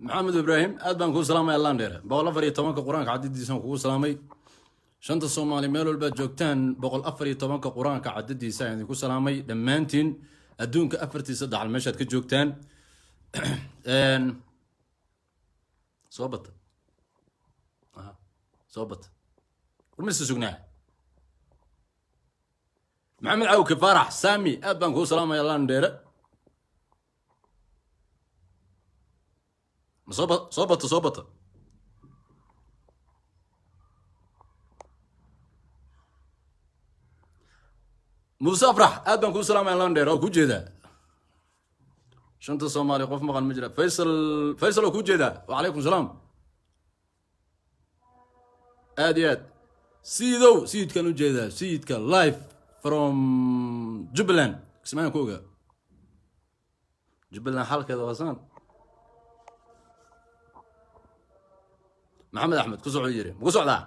Maxamed Ibraahim, aad baan kuu salaamay. Allaan dheere, 114-ka Qur-aanka cadadiisaan kugu salaamay. Shanta Soomaali meel walbaad joogtaan, 114-ka Qur-aanka cadadiisa ayaan idinku salaamay dhammaantiin, adduunka afartiisa dacal meeshaad ka joogtaan. Soo bata. Aha, soo bata. Warmisa sugnaa? Maxamed Cawke Faarax Sami, aad baan kuu salaamay. Allaan dheere, ma soo bata, soo bata. Muuse Afrax, aad baan kuu salaamaya. Allaan dheere, oo kuu jeedaa. Shanta Soomaali qof maqan ma jira. Faysal, Faysal oo kuu jeedaa, wacalaykum salaam. Aad iyo aad. Siidow, sayidkaan u jeedaa, sayidka live from Jubbaland. Kismaayaan ku ogaa Jubbaland, xalkeeda waa saan. Maxamed Axmed, ku soco yiri. Ma ku socdaa?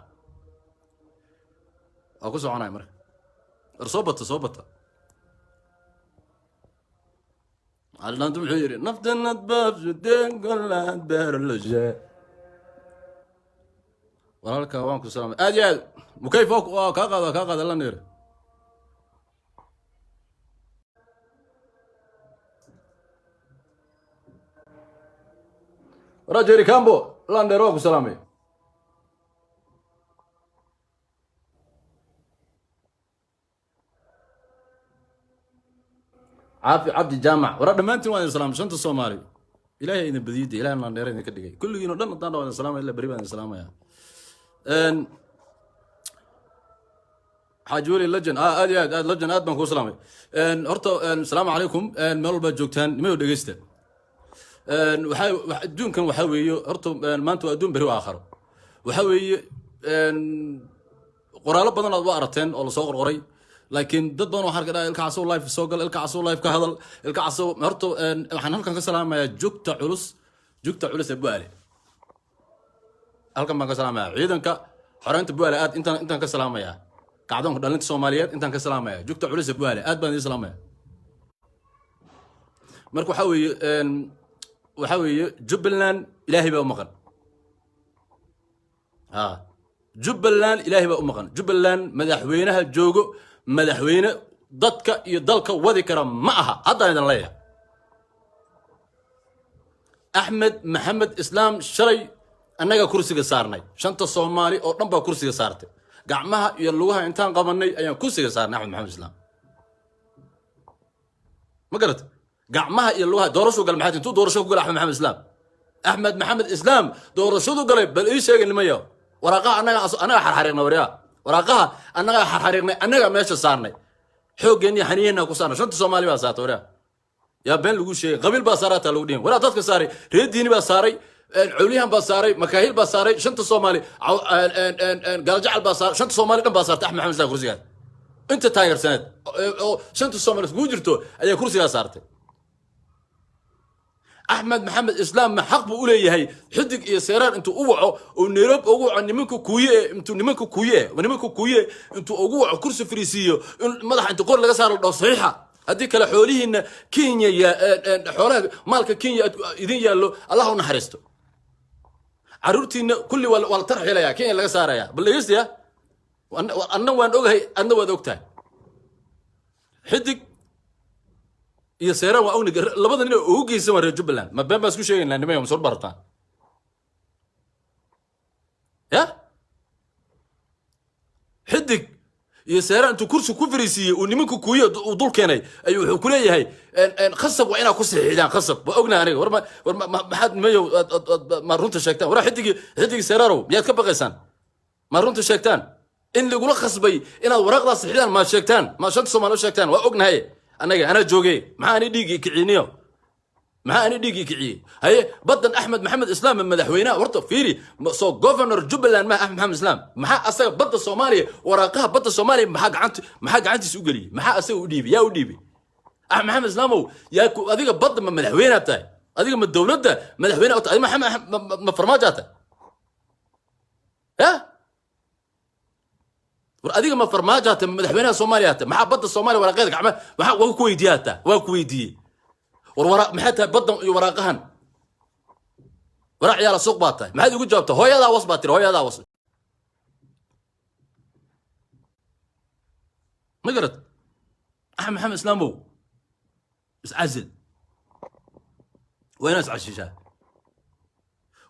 Waa ku soconaya marka. War soo bata, soo bata. Cali muxuu yidhi? Naftanad baabsudengolaad beerlashe. Walaalka, waan ku salaamay aad iyo aad. Mukayf waa kaa qaada, waa kaa qaada la neer. Waraa Jerry Cambo, landheer, waa ku salaamay. Caafi Cabdi Jaamac, waraa dhammaantiin waa idin salaamay. Shanta Soomaali, Ilaahay idin badiyida, Ilahay landheer idinka dhigay. Kulligiin o dhan haddaan dha waa idin salaamaya, illa beri baan idin salaamaya. Xaaji Weli Lejan, aad iyo aad aad. Lejan, aad baan kuu salaamay. Horta asalaamu calaykum meel walbaad joogtaan. Nimayo, dhegeysta. Waxaa adduunkan waxaa weeye horta maanta waa adduun, beri waa aakharo. Waxaa weeye qoraallo badan aad u aragteen oo lasoo qorqoray, laakiin dad badan waxaa arka Ilka Casow live soo gal, Ilka Casow live ka hadal, Ilka Casow. Horta waxaan halkan ka salaamayaa jugta culus, jugta culus ee Bu'aale. Halkan baan ka salaamayaa ciidanka xoreynta Bu'aale. Aad intaan ka salaamayaa kacdoonka dhalinta Soomaaliyeed, intaan ka salaamaya jugta culus ee Bu'aale. Aad baan idiin salaamaya. Marka waxaa weeye Jubbaland Ilaahay baa u maqan. Ha, Jubbaland Ilaahay baa u maqan. Jubbaland madaxweynaha joogo madaxweyne dadka iyo dalka wadi kara ma aha. Haddaan idin leeyahay, Axmed Maxamed Islaam shalay annaga kursiga saarnay. Shanta Soomaali oo dhan baa kursiga saartay. Gacmaha iyo lugaha intaan qabanay ayaan kursiga saarnay Axmed Maxamed Islaam. Ma garata? Gacmaha iyo lugaha. Doorashuu galay. Maxay intuu doorasho ku galay Axmed Maxamed Islaam? Axmed Maxamed Islaam doorashadu galay, bal ii sheegay nimayo. Waraaqaha annaga xarxariiqnay. Waryaa, waraaqaha annaga xarxariiqnay, annaga meesha saarnay, xooggeenni xaniyeenna ku saarnay. Shanta Soomaali baa saartay. Waryaa, yaa been lagu sheegay? Qabiil baa saaray hataa lagu dhihin. Waraa, dadka saaray reer diini baa saaray, cawliyahan baa saaray, makaahil baa saaray, shanta Soomaali, Gaaljacal baa saaray, shanta Soomaali dhan baa saartay Axmed Maxamed Islaam kursigaas. Inta taageersaneed oo shanta Soomaali iskugu jirto ayaa kursigaas saartay. Axmed Maxamed Islaam ma xaq buu u leeyahay Xidig iyo Seeraar intuu u waco oo Nairobi ugu waco nimanka kuuye, intuu nimanka kuuye intuu ugu waco, kursi fariisiiyo, in madaxa inta qor laga saaro la dhaho saxiixa, haddii kale xoolihiina Kenya ya xoolaha maalka Kenya idin yaallo, Allah u naxariisto carruurtiina kulli, waa la tarxiilaya, Kenya laga saaraya. Bal dhegeystayaa, anna waan ogahay, adna waad ogtahay. Xidig iyo Seeraan waa ogni, labada nin oo ugu geysan waa reer Jubbaland. Ma been baan isku sheegaynaa, nimayo? Ma soo barataan ya? Xidig iyo Seeraan intuu kursi ku fariisiiyey uu nimanka kuuye uu dul keenay ayuu wuxuu ku leeyahay khasab waa inaad ku saxiixdaan, khasab. Waa ognahay aniga. War war maxaad, nimayow, ma runta sheegtaan? Waraa, Xidig Seeraarow, miyaad ka baqaysaan? Ma runta sheegtaan? In lagula khasbay inaad waraaqdaas saxiixdaan ma sheegtaan? Ma shanta Soomaali u sheegtaan? Waa ognahay anaga. Anaa jooge. Maxaa ani dhiiggii kiciniyo? Maxaa ani dhiiggii kiciyey? Haye, baddan Axmed Maxamed Islaam madaxweynaha, horta fiiri, soo governor Jubbaland ma Axmed Maxamed Islaam? Maxaa asaga badda Soomaaliya, waraaqaha badda Soomaaliya maxaa gacantiisa u geliyey? Maxaa asaga u dhiibay? Yaa u dhiibay? Axmed Maxamed Islaamow, yaa adiga badda ma madaxweynaad tahay? Adiga ma dowladda madaxweyne u tahay? Adiga ma farmaajaa tahay? Ya war, adiga ma farmaajaa tahay? Ma madaxweynaha Soomaaliya tahay? Maxaa badda Soomaaliya waraaqeeda gacma maxaa? Waa ku weydiiyaa taa, waa ku weydiiyey. War wara maxay tahay baddan iyo waraaqahan? Waraa ciyaala suuq baa tahay. Maxaad igu jawaabtay? Hooyadaa was baa tiri, hooyadaa was. Ma garad? Axmed Maxamed Islaamow, iscasil, waa inaad iscashishaa.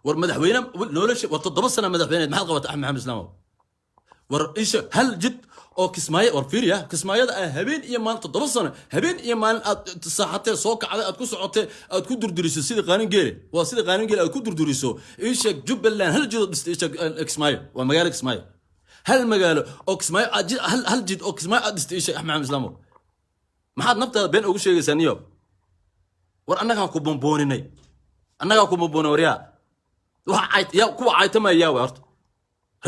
War madaxweyne nolosha, war 7 sana madaxweyneed, maxaad qabata, Axmed Maxamed Islaamow? War isha hal jid oo Kismaayo, war fiiriya, Kismaayada ah habeen iyo maalin, 7 sano habeen iyo maalin aad saaxatee, soo kacday, aad ku socotee, aad ku durduriso sidii qaanin geele, waa sidii qaanin geele aad ku durduriso. Ii sheeg Jubbaland hal jid oo dhistay. Ii sheeg Kismaayo, waa magaalo Kismaayo, hal magaalo oo Kismaayo aad hal jid oo Kismaayo aad dhistay, ii sheeg, Axmed Maxamed Islaamow. Maxaad naftaada been ugu sheegaysaa, niyo? War annagaa ku bombooninay, annagaa ku bombooninay. Waryaa, waxa cayt yaa kuwa caytamaya yaa way? Horta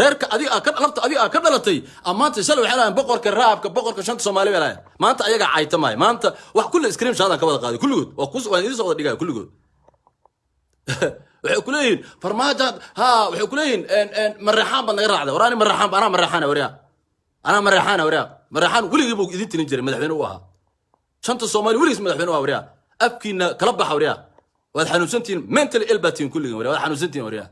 reerka adiga aa ka lafta, adiga aa ka dhalatay, maanta shalay waxay lahayn boqorka raabka, boqorka shanta Soomaali bay lahayn. Maanta ayagaa caytamaya. Maanta wax kulli screen shot aan ka wada qaaday kulligood, waa ku waan idiin soo wada dhigaya kulligood. Waxay ku leeyihiin Farmaajaad ha, waxay ku leeyihiin Mareexaan baad naga raacday. War ani Mareexaan, anaa Mareexaana. Waryaa, anaa Mareexaana. Waryaa, Mareexaan weligii buu idin tilin jiray, madaxweyne u ahaa shanta Soomaali, weligiis madaxweyne u ahaa. Waryaa, afkiina kala baxa. Waryaa, waad xanuunsantihiin, mentally ill baad tihiin kulligiin. Waryaa, waad xanuunsantihiin. Waryaa,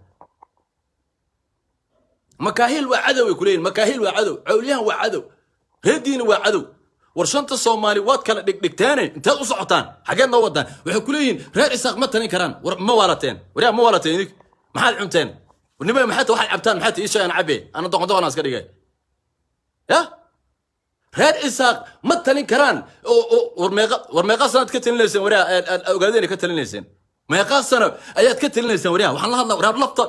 Makaahil waa cadow ay kuleeyihin, Makaahil waa cadow, Cawliyahan waa cadow, reediina waa cadow. War shanta Soomaali waad kala dhigdhigteene, inteed u socotaan? Xageed noo wadaan? Waxay kuleeyihiin reer Isaaq ma talin karaan. War ma waalateen? Waryaa, ma waalateen idink? Maxaad cunteen? Nima, maxaa waxaad cabtaan? Maxaa ii sheegaan? Cabe ana doqon doqonaan iska dhigay ya. Reer Isaaq ma talin karaan. War meeqa, war meeqa sanaad ka talinayseen? Waryaa, aad ogaadeen ka talinayseen, meeqa sano ayaad ka talinayseen? Waryaa, waxaan la hadlaa waryaa lafta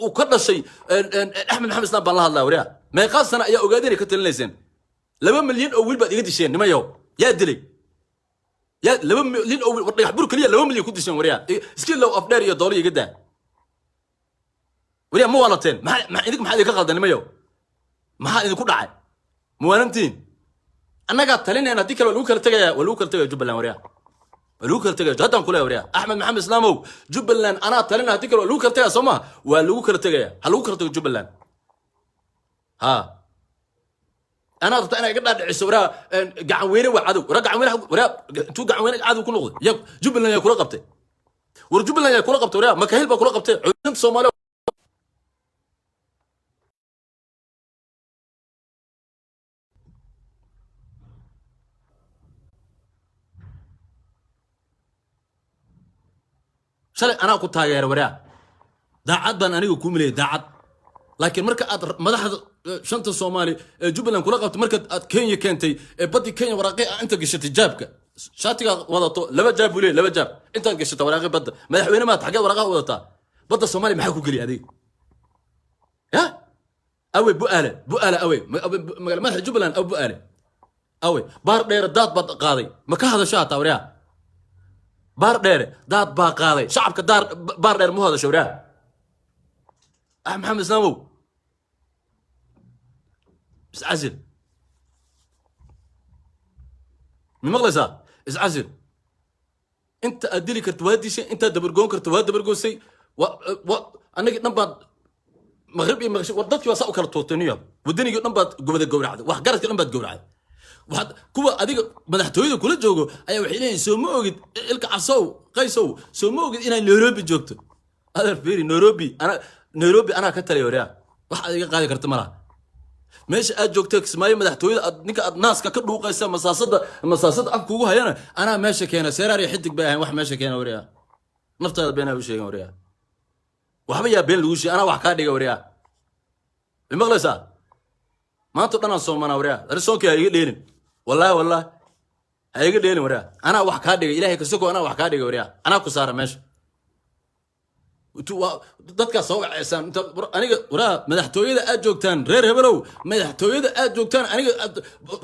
uu ka dhashay Axmed Maxamed Islaam baan la hadlaa. Waryaa, meeqa sano ayaa ogaadeen ka talinayseen? 2 milyan oo wiil baad iga disheen, nimayow. Yaa dilay? Yaa 2 milyan oo wiil? War Dhagax Bur keliya 2 milyan ku disheen. Waryaa, iska low Afdheer iyo Doolo iga daa. Waryaa, ma waalateen? Maxaa idink, maxaa idinka qaldan, nimayow? Maxaa idinku dhacay? Muwaalantiin? Annagaa talinayna, haddii kale waa lagu kala tegaya, waa lagu kala tegaya Jubbaland. Waryaa, waa lagu kala tegaya haddaan kuleeya. Waryaa, Axmed Maxamed Islaamow, Jubbaland anaa talina, haddii kale waa lagu kala tegaya. Soo maha? Waa lagu kala tegaya, ha lagu kala tago Jubbaland. Ha anaa rabta inaa iga dhaadhiciso. Waraa, Gacan Weyne waa cadow. Waraa, Gacan Weyne, waraa, intuu Gacan Weyne cadow ku noqday? Ya Jubbaland yaa kula qabtay? War Jubbaland yaa kula qabtay? Waraa, Makahil baa kula qabtay, codinta Soomaaliya. Shalay anaa ku taageera. Waraa, daacad baan aniga kuu milayay, daacad. Laakiin marka aad madaxda shanta Soomaali ee Jubbaland kula qabtay, marka aad Kenya keentay ee baddii Kenya waraaqi inta gashatay, jaabka shaatigaa wadato laba jaab buu leeyahy, laba jaab intaad gashatay waraaqi badda. Madaxweyne maad, xaggeed waraaqaha wadataa? Badda Soomaaliya maxaa ku geliya adiga? Ya awe Bu'aale, Bu'aale awe, magaala madaxa Jubbaland aw Bu'aale awe. Baar Dheere daad baad qaaday, ma ka hadasho hataa? Waryaa, Baar Dheere daad baa qaaday, shacabka daar Baar Dheer mu hadasho? Waryaa, Axmed Maxamed Islaamow, iscasil. Ma maqlaysaa? Iscasil. Inta aad dili karto waa dishay, intaad dabargoon karto waa dabargoosay. Annagii dhan baad maqrib iyo maqshib, war dadkii waa saa u kala tuurtay niyo. Wadanigii dhan baad gobada gowracday, wax garadkii dhan baad gowracday. Waxaad kuwa adiga madaxtooyada kula joogo ayaa waxay leeyihin, soo ma ogid, Ilka Casow, Qaysow, soo ma ogid inaad Nairobi joogto? Adeer fiiri, Nairobi ana, Nairobi anaa ka taliya. Waryaa, wax aad iga qaadi karta ma laha. Meesha aad joogto Kismaayo, madaxtooyada aad ninka aad naaska ka dhuuqaysa, masaasada masaasada afka kugu hayana, anaa meesha keena. Seeraar iyo Xidig bay ahayn wax meesha keena. Waryaa, naftaada beenaa u sheegan. Waryaa, waxba yaa been lagu sheegay, anaa wax kaa dhiga. Waryaa, ma maqlaysaa? Maanta o dhan aan soomanaa. Waryaa, ani soonkii ha iga dheelin, wallahi, wallahi ha iga dheelin. Waryaa, anaa wax kaa dhigay, Ilahay kasoko, anaa wax kaa dhigay. Waryaa, anaa ku saara meesha. Dadkaas soo waceysaan inta aniga. Waraa, madaxtooyada aad joogtaan, reer hebelow, madaxtooyada aad joogtaan, aniga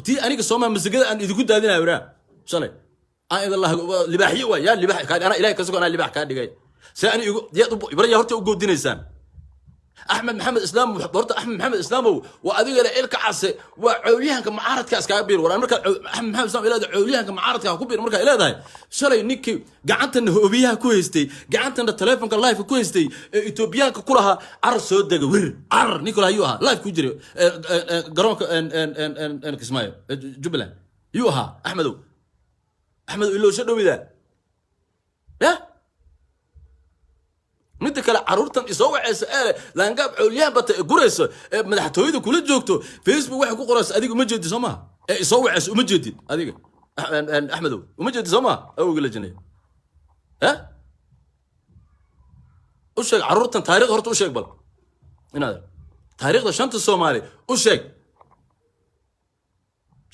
tii aniga soomaa masagada aan idinku daadinayo. Waraa, shalay aan idin laha libaaxyo waay. Yaa libaax kaa? Anaa Ilahay kasoko, anaa libaax kaa dhigay. See ani igu yaad yaa horta u goodinaysaan? Axmed Maxamed Islaam, horta Axmed Maxamed Islaamow, waa adiga le Ilka Case waa cowlyahanka mucaaradka iskaga biir. War markaa Axmed Maxamed Islaam ileedahay cowlyahanka mucaaradka ku biir, markaa ileedahay shalay ninkii gacantana hoobiyaha ku haystay, gacantana telefonka live ku haystay ee Etoobiyaanka ku lahaa carar soo dega, wir carar ninka yuu ahaa? Live ku jiray garoonka Kismaayo, Jubbaland yuu ahaa? Axmedow, Axmedow, ilowsho dhowida ya. Midda Midda kale, caruurtan isoo wacaysa ee laangaab coolyahan bata ee gurayso ee madaxtooyada kula joogto, Facebook waxay ku qoraysa adiga uma jeedid, soo maha? Ee isoo wacaysa uma jeedid adiga, Axmedow, uma jeedid, soo maha? Awowga la jinay eh u sheeg caruurtan taariikhda horta u sheeg bal inaad taariikhda shanta Soomaali u sheeg.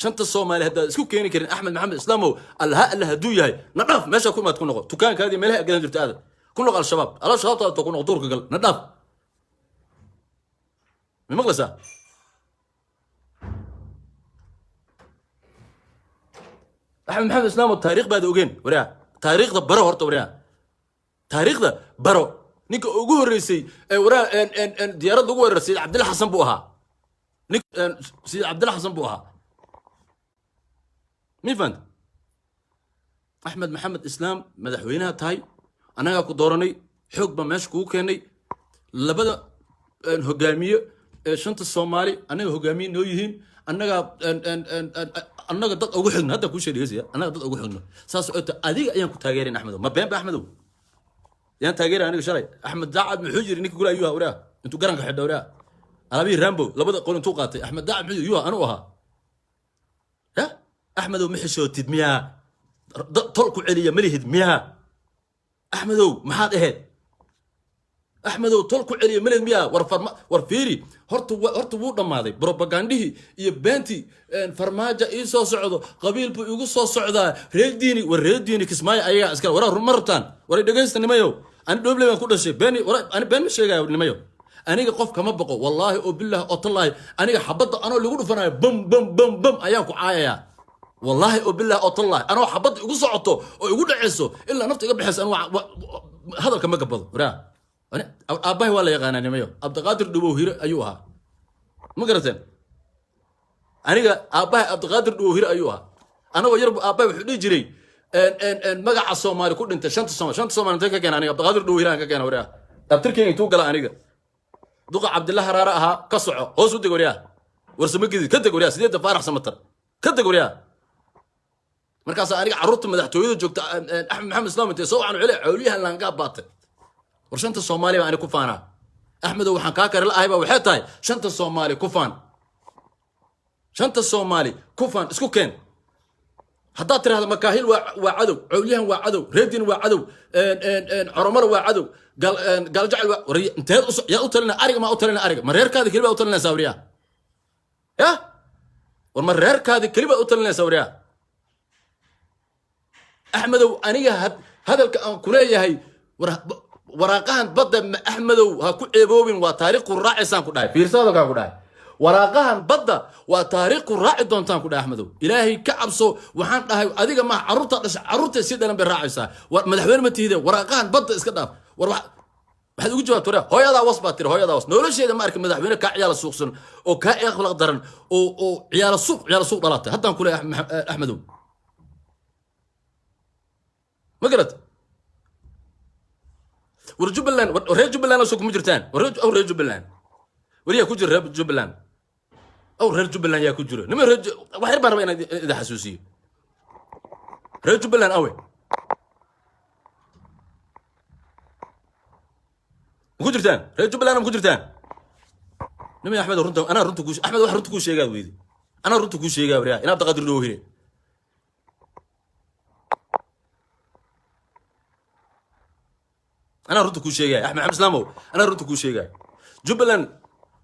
Shanta Soomaali haddaad isku keeni karin, Axmed Maxamed Islaamow, Allaha Alla hadduu yahay, na dhaaf. Meesha ku imaad ku noqo, dukaankaadii meelaha gadan jirta aada ku noqo, Al-Shabaab, Al-Shabaabtaada ku noqo, duurka gal, na dhaaf. Ma maqlaysaa? Axmed Maxamed Islaamow, taariikh baad ogeen. Waryaa, taariikhda baro horta. Waryaa, taariikhda baro. Ninka ugu horreysay ee waraa diyaarad lagu weeraray Sayid Cabdilla Xasan buu ahaa. Nin Sayid Cabdilla Xasan buu ahaa, mi fahant? Axmed Maxamed Islaam, madaxweynaha tahay, annagaa ku dooranay, xoog baa meesha kugu keenay. Labada hogaamiye ee shanta Soomaali annaga hogaamiye noo yihiin, annagaa annaga dad ugu xigno. Hadda kuu sheegaya, annaga dad ugu xigno saas oo ta adiga ayaan ku taageerayn. Axmedow, ma been ba? Axmedow, yaan taageeray aniga shalay? Axmed Daacad muxuu yiri? Ninka gura ayuu waraa intuu garanka xidho, waraa alaabihii Rambo labada qol intuu qaatay, Axmed Daacad muxuu yiri? Anuu ahaa ya. Axmedow, ma xishootid miyaa? Tol ku celiya ma lihid miyaa? Axmedow, maxaad ahayd? Axmedow, tol ku celiya ma lihid miyaa? War farma, war fiiri horta, horta wuu dhammaaday brobagandihii iyo beentii. Farmaajo ii soo socdo, qabiil buu igu soo socdaa. Reer Diini, war reer Diini Kismaayo ayagaa iskale. Waraa, run ma rabtaan? Waray, dhegaysta nimayow. Ani Dhoobley baan ku dhashay. Beeni wara, ani been ma sheegayo nimayo. Aniga qof kama baqo, wallaahi oo billahi oo tallaahi. Aniga xabadda anoo lagu dhufanayo bam bam bam bam ayaan ku caayayaa, wallaahi oo billahi oo tallaahi. Anoo xabadda igu socoto oo igu dhacayso ilaa nafta iga baxayso, anu hadalka ma gabado. Waraa, aabbahay waa la yaqaanaa nimayo, Cabdiqaadir Dhubow Hire ayuu ahaa. Ma garateen? Aniga aabbahay Cabdiqaadir Dhubow Hire ayuu ahaa. Anagoo yarbu aabbahay wuxuu dhihi jiray magaca Soomaali ku dhintay, shanta Soomaali. Shanta Soomaali intee ka keena aniga? Cabdiqaadir Dhubow Hire aan ka keena. Waraa, abtirkeyga intuu gala aniga? Duqa Cabdilla Haraare ahaa. Ka soco, hoos u deg waryaa. Warsamo Gedid ka deg waryaa. Sideedda Faarax Samatar ka deg waryaa. Markaas aniga carruurta madaxtooyada joogta, Axmed Maxamed Islaam, intee soo waxaan cele cawliyahan laangaa baatay. War shanta Soomaali baa ani ku faanaa. Axmedow, waxaan kaa kare la ahay baa waxay tahay shanta Soomaali ku faan, shanta Soomaali ku faan, isku keen. Haddaad tirahdo Makaahil waa cadow, cawliyahan waa cadow, reedin waa cadow, Coromar waa cadow, Gaaljacel waa, war inteed yaa u talina? Ariga maa u talina? Ariga ma reerkaadi keli baa u talinaysaa waryaa? Ya war, ma reerkaadi keli baa u talinaysaa waryaa? Axmedow, aniga hadalka aan kuleeyahay, waraaqahan badda Axmedow ha ku ceeboobin. Waa taariikh ku raacaysaan ku dhahay. Fiirso hadalkaan ku dhahay: waraaqahan badda waa taariikh ku raaci doontaan ku dhahay. Axmedow, Ilaahay ka cabso. Waxaan dhahay adiga ma carruurta dhasha, carruurta sii dhalan bay raacaysaa. War madaxweyne ma tihide, waraaqahan badda iska dhaaf. War waxaad ugu jawaabta waryaa, hooyadaa was baa tiri, hooyadaa was. Nolosheeda ma arkin madaxweyne kaa ciyaala suuqsan oo kaa akhlaaq daran oo ciyaala suuq, ciyaala suuq dhalatay. Haddaan ku leeyahay, Axmedow, ma garat? War Jubbaland, war reer Jubbaland soo kuma jirtaan? War aw reer Jubbaland, war yaa ku jira reer Jubbaland? Aw reer Jubbaland yaa ku jira? Nima reer wax yar baan rabaa inaan idin xasuusiyo. Reer Jubbaland awe, ma ku jirtaan? Reer Jubbaland ma ku jirtaan? Nima Axmed, runta anaa runta ku, Axmed, wax runta kuu sheegaa weydi. Anaa runta kuu sheegaa waryaa, inaad Abdiqaadir loo hire. Anaa runta kuu sheegaya, Axmed Maxamed Islaamow, anaa runta kuu sheegaya. Jubbaland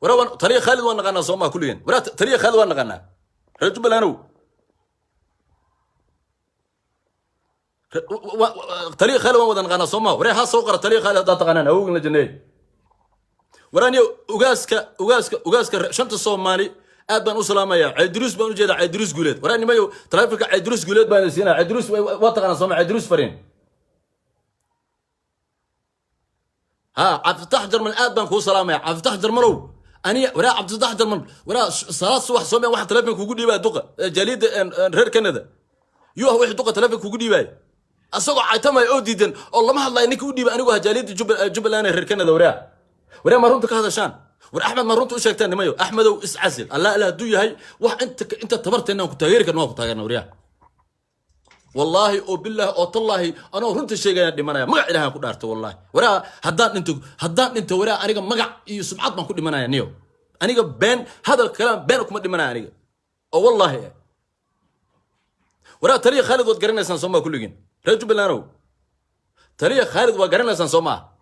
waraa waan taliya Khaalid waan naqaanaa, soo maa kulligeen? Waraa, taliya Khaalid waan naqaanaa. Reer Jubbalandow, taliya Khaalid waan wada naqaanaa, soo maa? Waree, ha soo qora taliya Khaalid haddaad taqaanaan. Awogin la janneey. Waraaniyo, ugaaska shanta Soomaali aad baan u salaamayaa. Cayduruus baan ujeedaa, Cayduruus Guuleed. Waraa nimayo, taleefonka Cayduruus Guuleed baan siinaa. Cayduruus waa taqaanaa, sooma? Cayduruus fariin ha. Cabdifatax Jarmal aad baan kuu salaamaya. Cabdifatax Jarmalow, aniga waraa Cabdifatax Jarmal, waraa salaad subax soomaya waxa taleefonka kugu dhiibaya duqa jaaliyadda reer Canada yuu ah. Wixii duqa taleefonka kugu dhiibaya asagoo caytamaya oo diidan oo lama hadlayo, ninka u dhiibay anigu ah jaaliyadda Jubbaland ee reer Canada. Waraa, waraa, ma runta ka hadashaan? War Axmed, ma runta u sheegtaan nimayo? Axmedow, iscasil. Allah Allah hadduu yahay, wax inta tabarteenna aan ku taageeri karno waan ku taageerna. Waryaa, Wallaahi oo bilaahi oo tallaahi, anoo runta sheegayaan dhimanaya. Magac Ilahan ku dhaarto, wallahi. Waraa, haddaan dhinto, haddaan dhinto, waraa, aniga magac iyo sumcad baan ku dhimanaya. Niyo, aniga been hadal kalaan been kuma dhimanaya aniga oo wallaahi. Waraa, taliya Khaalid waad garanaysaan, soo maa? Kulligiin reer Jubbalandow, taliya Khaalid waa garanaysaan, soo maaha?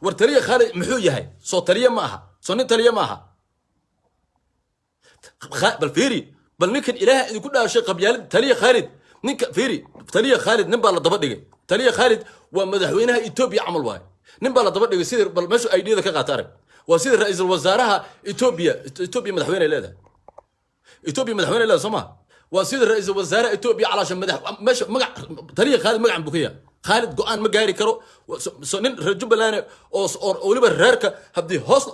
War taliya Khaalid muxuu yahay? Soo taliye ma aha? Soo nin taliye ma aha? Bal fiiri, bal ninkan Ilaaha idinku dhaashay, qabyaalid. Taliya Khaalid, ninka fiiri, taliya Khaalid nin baa la daba dhigay. Taliya Khaalid waa madaxweynaha Etoobiya camal waaye. Nin baa la daba dhigay sidii, bal meeshu idiyada ka qaata arag, waa sida ra-iisul wasaaraha Etoobiya. Etoobiya madaxweyne ay leedahay, Etoobiya madaxweyne leedahay, soo ma? Waa sida ra-iisul wasaaraha Etoobiya calaasha madax meesha magac. Taliya Khaalid magacan buu ka yahay. Khaalid go-aan ma gaari karo. So nin reer Jubbaland oo weliba reerka haddii hoos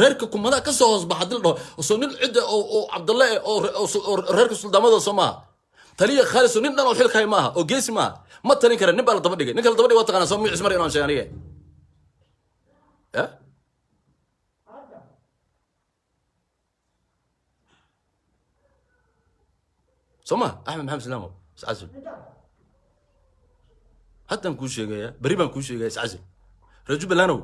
reerka kumada ka soo hoos baxa hadii la dhaho, soo nin cidda oo Cabdalle eh oo reerka suldaamada soo maaha? Taliya Khaalid soo nin dhan oo xilka hay maaha oo geesi maaha? Ma talin kara. Nin baa la daba dhigay. Ninka la daba dhigay waa taqaanaa, soo magaciis mar inaan sheegay aniga ya. Soo ma Axmed Maxamed Islaamo iscasil? Haddaan kuu sheegaya, berri baan kuu sheegaya, iscasil. Reer Jubbalandow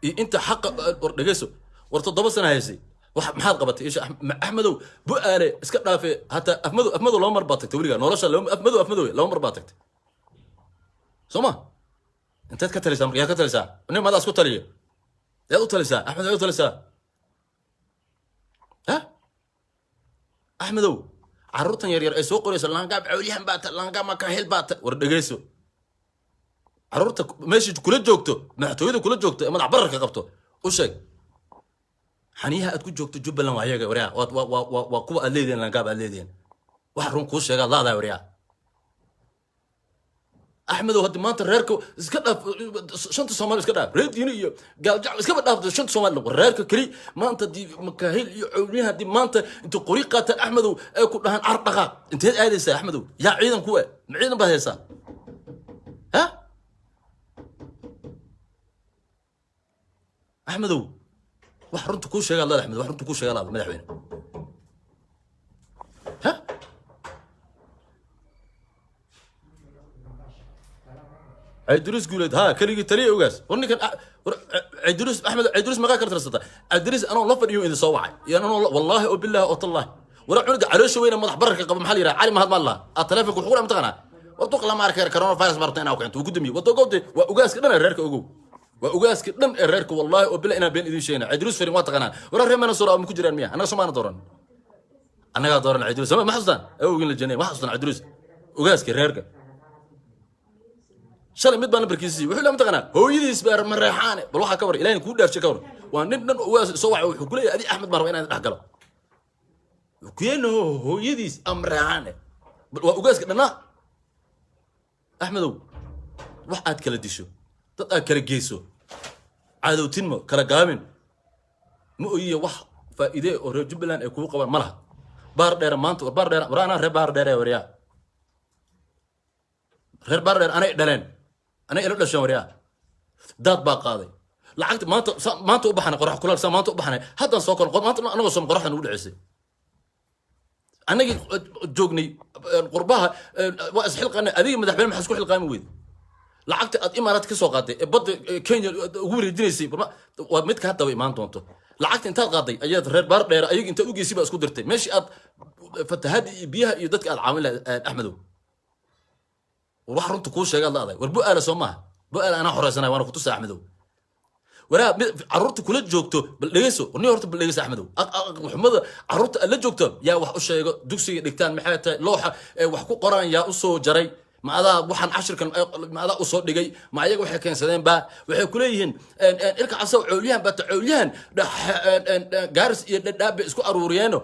iyo inta xaqa, war dhegeyso. War 7 sana haysay, wax maxaad qabatay? Isha Axmedow, Bu-aale iska dhaafe, hataa Afmadow, Afmadow laba mar baad tagtay weligaa nolosha. Afmadow, Afmadow laba mar baad tagtay, soo ma? Inteed ka talisaa marka? Yaa ka talisaa? Nin madaa isku taliyo? Yaad u talisaa, Axmed? Yaad u talisaa, ha Axmedow? Carruurtan yaryar ay soo qorayso laangaab cawlihan baa ta, laangaab makahel baa ta. War dhegeyso, carruurta meesha kula joogto, madaxtooyada kula joogto ee madax bararka qabto, u sheeg xaniyaha aad ku joogto Jubbaland waa ayaga. Waryaa, waa kuwa aad leedihin, laangaab aad leedihin. Wax run kuu sheegaad laadahay. Waryaa Axmedow, haddi maanta reerka iska dhaaf, shanta Soomaali iska dhaaf, reer Diini iyo Gaaljac iskaba dhaaf, shanta Soomaali, reerka keli maanta haddii Makaahil iyo Cawliyaha haddii maanta inta qori qaataan, Axmedow, ay ku dhahaan car dhaqaaq, inteed aadaysaa, Axmedow? Yaa ciidan ku eh? Ma ciidan baad haysaa, ha Axmedow? Wax runta kuu sheegaa leed, Axmed, wax runta kuu sheegaa laada, madaxweyne, ha. Cayduruus Guuleed ha keligii taliya ogaas. War ninkan war Cayduruus, Axmed Cayduruus maqaa kala tirsata. Cayduruus anoo la fadhiyo idin soo wacay iyo anoo wallaahi oo bilaahi oo tallaahi. Wara, cunuga caloosha weyna madax bararka qaba, maxaa la yidhaha, Cali Mahad maa lahaa aa taleefonka wuxuu ku dhaha, mataqaanaa, war duq lama arkay, coronavirus baa rabta inaa keento. Wuu ku damiyey wado gowde. Waa ogaaska dhan ee reerka, ogow, waa ogaaska dhan ee reerka. Wallaahi oo bilah inaan been idin sheegna. Cayduruus farin waa taqaanaa. Wara, reer Manasura ma ku jiraan miya? Annaga Somaana dooran, annagaa dooran Cayduruus. Ma xasuustaan awowgin la janay? Ma xasuustaan Cayduruus, ogaaska reerka? Shalay mid baa nambarkiisa siiyey, wuxuu la mataqaanaa hooyadiis baa mareexaane. Bal waxaa ka war, Ilaahay kuu dhaarshay, ka war. Waa nin dhan ugaas soo wacay, wuxuu ku leeyahay adi Axmed baan rabaa inaan dhex galo. Wuxuu ku yeeno hooyadiis amreexaane. Bal waa ugaaska dhannaa. Axmedow, wax aad kala disho, dad aad kala geyso, cadowtinmo kala gaabin ma oyiya, wax faa'iide oo reer Jubbaland ay kugu qabaan ma laha. Baar Dheere maanta, war Baar Dheere, war anaa reer Baar Dheere. Waryaa, reer Baar Dheere anay dhaleen, anay ila dhasheen. Waryaa, daad baa qaaday lacagta maanta. Maanta u baxnay qorax kulaal, saa maanta u baxnay, haddaan soo koron maanta anagoo som qoraxda nagu dhaceysay. Annagii joognay qurbaha waa isxilqaanay. Adiga madaxweyne maxaa isku xilqaami weyday? Lacagta aad Imaaraad ka soo qaaday ee badda Kenya ugu wareejinaysay waa midka haddaba imaan doonto. Lacagta intaad qaaday ayaad reer Baar Dheer ayaga intaad u geysay baa isku dirtay meeshii aad fatahaadii iyo biyaha iyo dadka aad caawin lahayd. Axmedow, war wax runta kuu sheegaad la adag. War Bu-aala soo maaha? Bu-aala anaa xoreysanaya, waana kutusa, Axmedow. Waraa, carruurta kula joogto bal dhegeyso. War nin horta bal dhegeyso, Axmedow. Xumada carruurta aad la joogto yaa wax u sheego? Dugsiga dhigtaan maxay tahay? Looxa ee wax ku qoraan yaa u soo jaray? Ma adaa waxaan cashirkan ma adaa usoo dhigay? Ma ayaga waxay keensadeen ba? Waxay kuleeyihiin ilka casow cowlyahan baata, cowlyahan Gaaris iyo Dhadhaab bay isku aruuriyeeno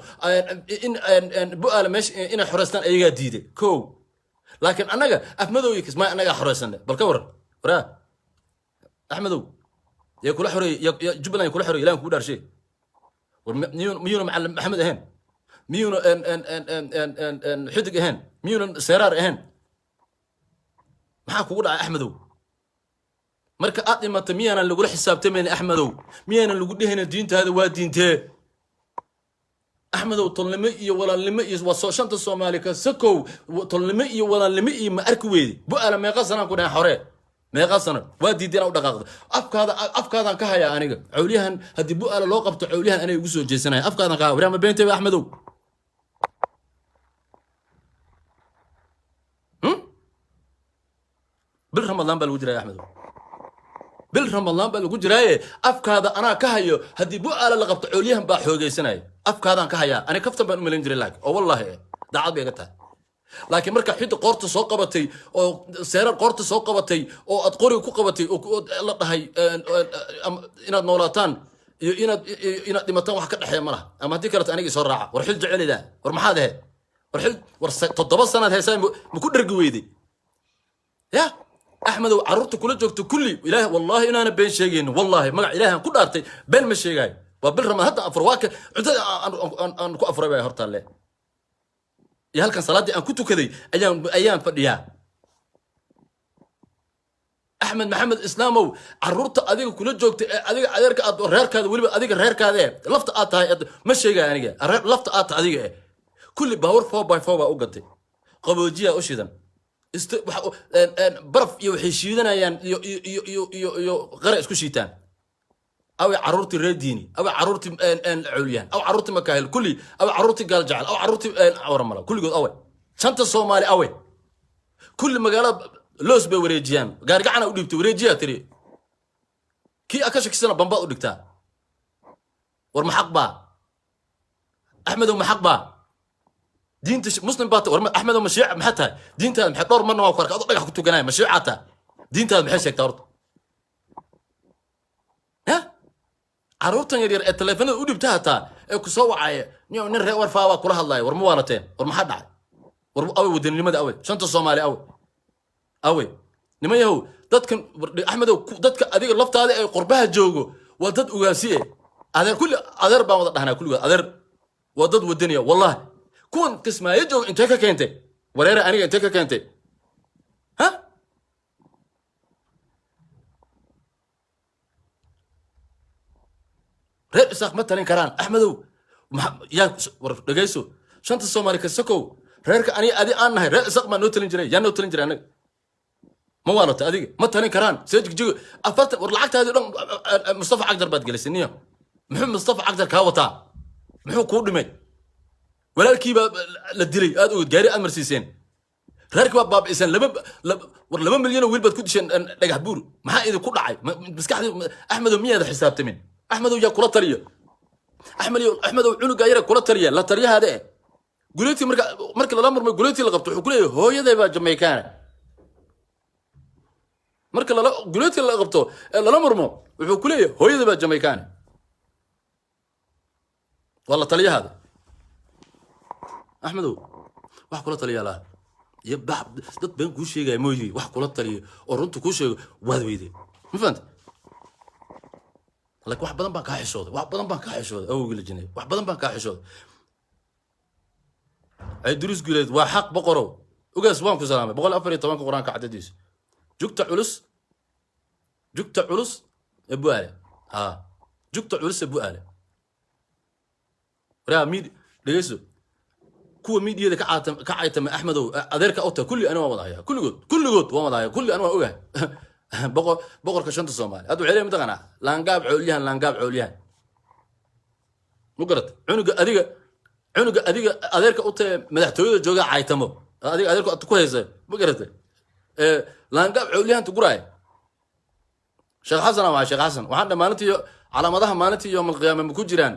in Bu-aala meesha inay xoreystaan ayagaa diiday ko, laakiin annaga Afmadow iyo Kismaayo annagaa xoreysanay. Bal ka waran, waraa Axmedow, yaa kula xoreeyey? Ya Jubbaland kula xoreeyey? Ilahan kugu dhaarshe, war miyuuna Macalin Maxamed ahayn? Miyuuna Xidig ahayn? Miyuuna Seeraar ahayn? Maxaa kugu dhacay, Axmedow? Marka aad dhimato miyaanan lagula xisaabtamayn, Axmedow? Miyaanan lagu dhehayna diintaada waa diintee? Axmedow, tolnimo iyo walaalnimo iyo waa soo shanta Soomaali ka sakow, tolnimo iyo walaalnimo iyo ma arki weydi? Bu'aala meeqa sanaan ku dhahay xore? Meeqa sano waa diiday inaa u dhaqaaqdo? Afkaada, afkaadaan ka hayaa aniga. Cawliyahan haddii Bu'aala loo qabto, cawliyahan anay igu soo jeesanaya. Afkaadaan ka haya. Waryaa, ma beentay, Axmedow? Bil Ramadaan baa lagu jiraya, Axmedow, bil Ramadaan baa lagu jiraaye. Afkaada anaa ka hayo. Haddii Bu'aala la qabto, coolyahan baa xoogaysanaya. Afkaadaan ka hayaa. Ani kaftan baan u malayn jiray, laakiin oo wallaahi daacad bay iga tahay. Laakiin marka xidda qoorta soo qabatay oo seerar qoorta soo qabatay oo aad qoriga ku qabatay oo la dhahay inaad noolaataan iyo inaad dhimataan wax ka dhexeeya ma laha, ama haddii kaleto aniga isoo raaca. War xil jecelida, war maxaad ahayd? War xil, war 7 sanaad haysaa, ma ku dhergi weyday? Ya Axmedow, carruurta kula joogto kulli, ilaah, wallahi inaana been sheegaynin. Wallahi, magac Ilaahan ku dhaartay, been ma sheegaayo. Waa bil Ramadaan hadda afur, waa ka cuntada aan ku afuray baa hortaalle iyo halkan salaaddii aan ku tukaday ayaan fadhiyaa. Axmed Maxamed Islaamow, carruurta adiga kula joogta ee adiga adeerka aad, reerkaada, weliba adiga reerkaada ee lafta aad tahay, ma sheegaya aniga lafta aad tahay adiga kulli baabuur 4x4 baa u gatay, qaboojiyaa u shidan, baraf iyo waxay shiidanayaan iyo qara isku shiitaan. Away carruurtii reer Diini? Away carruurtii Cawliyahan? Aw carruurtii Makaahil kulli? Away carruurtii Gaaljecel? Aw carruurtii Waramala kulligood? Away shanta Soomaali? Away kulli? Magaalada loos bay wareejiyaan, gaarigacana u dhiibtay, wareejiyaa tiri. Kii a ka shakisana bambaad u dhigtaa. War maxaq baa, Axmedow? Maxaq baa? Diinta muslim baa war Axmedow, ma shiica maxaa tahay? Diintaada maxay? Dhowr marna waa ku arkay adoo dhagax ku tukanaya. Ma shiicaa tahay? Diintaada maxay sheegtaa horta? Ya carruurtan yaryar ee taleefanada u dhibta hataa ee ku soo wacaya, nin reer Warfaa baa kula hadlaya. War ma waalateen? War maxaa dhacay? War awey wadaninimada? Awey shanta Soomaali? Awey, awey niman yahow? Dadkan Axmedow, dadka adiga laftaada ee qurbaha joogo waa dad ugaasi e adeer. Kulli adeer baan wada dhahnaa, kulligood adeer. Waa dad wadaniya, wallahi. Kuwan Kismaayo jooga intee ka keentay? Wareere aniga intee ka keentay? Ha, reer Isaaq ma talin karaan, Axmedow. Yaa war dhegayso, shanta Soomaali kasakow, reerka aniga adi aan nahay, reer Isaaq baa noo talin jiray. Yaa noo talin jiray anaga? Ma waalata adiga? Ma talin karaan. See jigjigo 40, war lacagtaadii dhan Mustafa Cagdar baad gelisay. Niyo, muxuu Mustafa Cagdar kaa wataa? Muxuu kuu dhimay? Walaalkii baa la dilay, aad oged, gaari aad marsiiseen. Reerkii baad baabi'iseen. War 2 milyan oo wiil baad ku disheen Dhagax Buur. Maxaa idinku dhacay? Maskaxdii Axmedow miyaada xisaabtamin? Axmedow, yaa kula taliyo? Axmed, Axmedow, cunugaa yara kula taliya, la taliyahaada eh guleetii. Marka lala murmay, guleetii la qabto, wuxuu ku leeyahay hooyaday baa Jamaicaana. Marka lala guleetii la qabto ee lala murmo, wuxuu ku leeyahay hooyaday baa Jamaicaana. Waa la taliyahaada. Axmedow, wax kula taliyaa laha iyo bax dad been kuu sheegaya mooyi. Wax kula taliyo oo runta kuu sheego waad weyday. Ma fahanta? Laakiin wax badan baan kaa xishooday, wax badan baan kaa xishooday. Awowgii la jinay, wax badan baan kaa xishooday. Ay Duris Guuleed, waa xaq. Boqorow ugaas, waan ku salaamay. 114-ka Qur-aanka cadadiisu, jugta culus, jugta culus ee Bu'aale. Ha, jugta culus ee Bu'aale. Waraa mid dhegeyso, kuwa miidiyada ka caytama, Axmedow, adeerka u tahay, kulli ani waan wada hayaa. Kulligood, kulligood waan wada hayaa. Kulli ani waan ogahay. Boqorka shanta Soomaali hadda waxay leeyihin, mataqaanaa, laangaab coolyahan, laangaab coolyahan. Ma garat? Cunuga adiga adeerka u tahay madaxtooyada jooga caytamo, adiga adeerka ku haysa, ma garatay? Laangaab coolyahan tuguraaya. Sheekh Xasan waa Sheekh Xasan. Waxaan dha maalintii calaamadaha maalintii yoomalqiyaama ma ku jiraan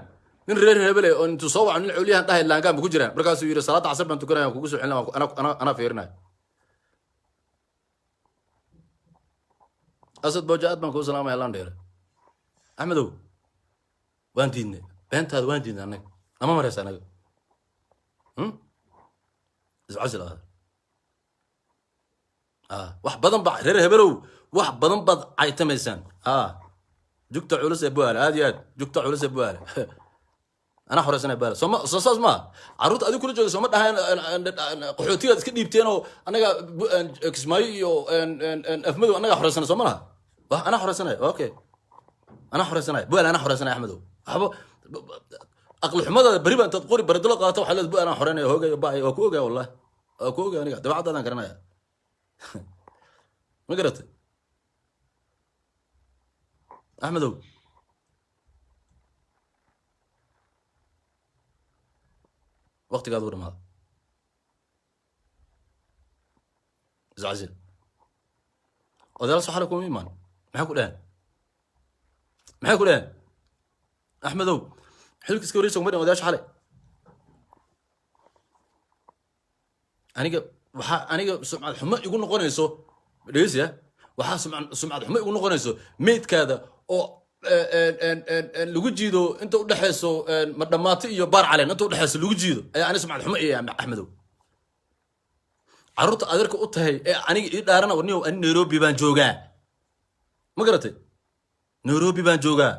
nin reer hebele oo intuu soo waco nin coolyahan dhahay laangaab ma ku jiraan? Markaasuu yidhi salaada casar baan tukanaya, kugu soo celina, anaa fiirinaya. Asad Booja, aad baan kuu salaamaya, landheere. Axmedow, waan diidnay beentaada, waan diidnay annaga. Nama maraysa annaga. Iscasil aad. Wax badan ba reer hebelow, wax badan baad caytamaysaan. Jugta culus ee Buaale, aad iyo aad jugta culus ee Buaale. Anaa horeysanaya Buaale. Sooma soo saas maaha? Carruurta adiga kula jooga sooma dhahayn qaxootigaad iska dhiibteen oo annaga Kismaayo iyo Afmadow annagaa horeysana? Soo ma laha? Anaa horeysanaya. Okay, anaa horeysanaya Buaale, anaa horeysanaya. Axmedow, waxba Aqli xumadaada beri baa intaad qori baradilo qaadato, waxaa leed bu anaan xoreynaya, hoogayo ba'ay. Waa ku ogaa, wallah, waa ku ogaa. Aniga dabeecaddaadaan garanaya, ma garatay, Axmedow? Waqtigaad u dhamaada, iscasil. Odayaal soxale kuma imaan. Maxay ku dhaheen? Maxay ku dhaheen? Axmedow, xilka iska wareegsa kuma dhihin odayaasha xale. Aniga waxaa aniga sumcad xumo igu noqonayso, dhegeysiya, waxaa sumcad xumo igu noqonayso meydkaada oo lagu jiido inta udhexayso Madhamaato iyo Baar Caleen, inta udhexayso lagu jiido ayaa ani sumcad xumo iya. Axmedow, carruurta adeerka u tahay ee aniga ii dhaarana, warniyow, ani Nairobi baan joogaa, ma garatay? Nairobi baan joogaa,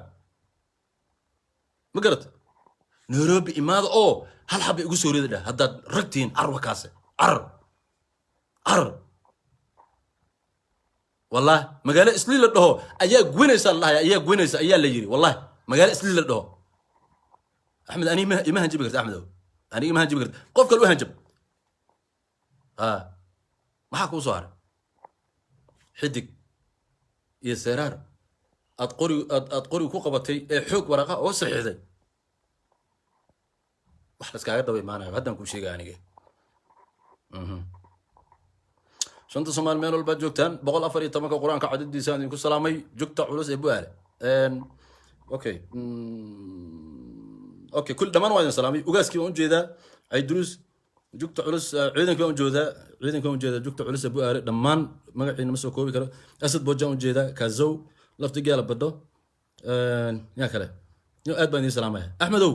ma garatay? Nairobi imaada oo hal xaba igu soo rida dhah haddaad ragtihiin. Carwa kaase, carar, carar. Wallahi magaalo Islii la dhaho ayaa gubanaysa la dhahaya, ayaa gubanaysa ayaa la yiri. Wallahi magaalo Islii la dhaho. Axmed, ani ima hanjabi karta. Axmedow, aniga ima hanjabi karta. Qof kale u hanjab. Ha, maxaa kuu soo haray? Xidig iyo Seeraar aad qori aad qori ku qabatay ee xoog waraaqa oo saxiixday, wax laskaaga daba imaanayo haddaan kuu sheegaya aniga. Shanta Soomaali meel walbaad joogtaan, 114-ka Qur-aanka cadadiisa aan idinku salaamay. Jugta culus ee Bu'aale. Okay, okay, kul dhammaan waa idin salaamay. Ugaaskii baan ujeedaa, Cayduruus, jugta culus. Ciidankii baan ujeedaa, ciidankii baan ujeedaa, jugta culus ee Bu'aale. Dhammaan magaciina ma soo koobi karo. Asad Boojaan ujeedaa, Kazow, lafti geela badho, yaa kale? Yo, aad baan idin salaamaya. Axmedow,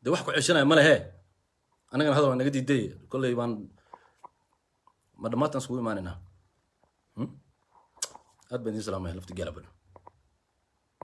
de wax ku ceshanaya ma lehe. Annagana hadal waa naga diiday. Kolley baan ma dhammaantaan iskugu imaanaynaa. Aad baan idin salaamaya, lafti geela badho.